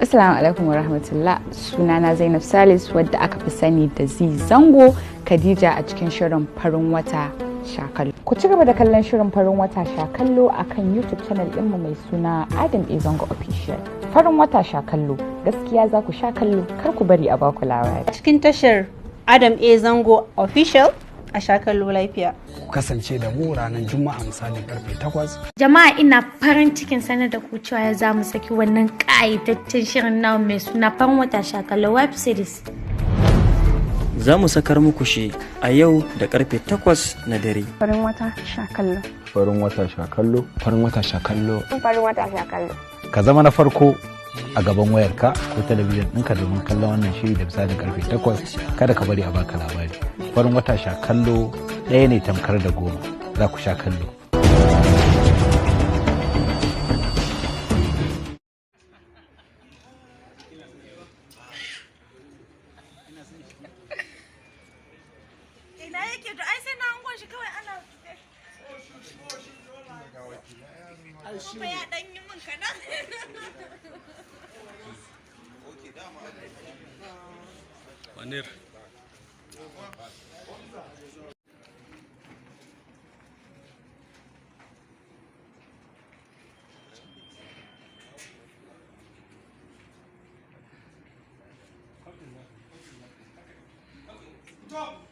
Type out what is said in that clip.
Assalamu alaikum wa rahmatullah. Sunana Zainab Salis, wadda aka fi sani da Zee Zango Khadija a cikin shirin Farin Wata Shakallo. Ku ci gaba da kallon shirin Farin Wata Shakallo a kan YouTube channel ɗinmu mai suna Adam A Zango Official. Farin Wata Shakallo, gaskiya za ku sha kallo, kar ku bari a baku labari. A cikin tashar Adam A Zango Official, a sha kallo lafiya. Ku kasance da mu ranar Juma'a misalin karfe 8. Jama'a, ina farin cikin sanar da ku cewa za mu saki wannan ƙayataccen shirin namu mai suna Farin Wata Shakallo web series. Za mu sakar muku shi a yau da karfe 8 na dare. Farin Wata Shakallo. Farin Wata Shakallo. Farin Wata Shakallo. Farin Wata Shakallo. Ka zama na farko a gaban wayarka ko talabijin ɗinka domin kallon wannan shiri da misalin karfe 8. Kada ka bari a baka labari. Farin Wata Shakallo, ɗaya ne tamkar da goma. Za ku sha kallo. Ina yake to? Ai sai na hango shi kawai, ana kuma ya dan yi min kaɗan. Manir. Stop!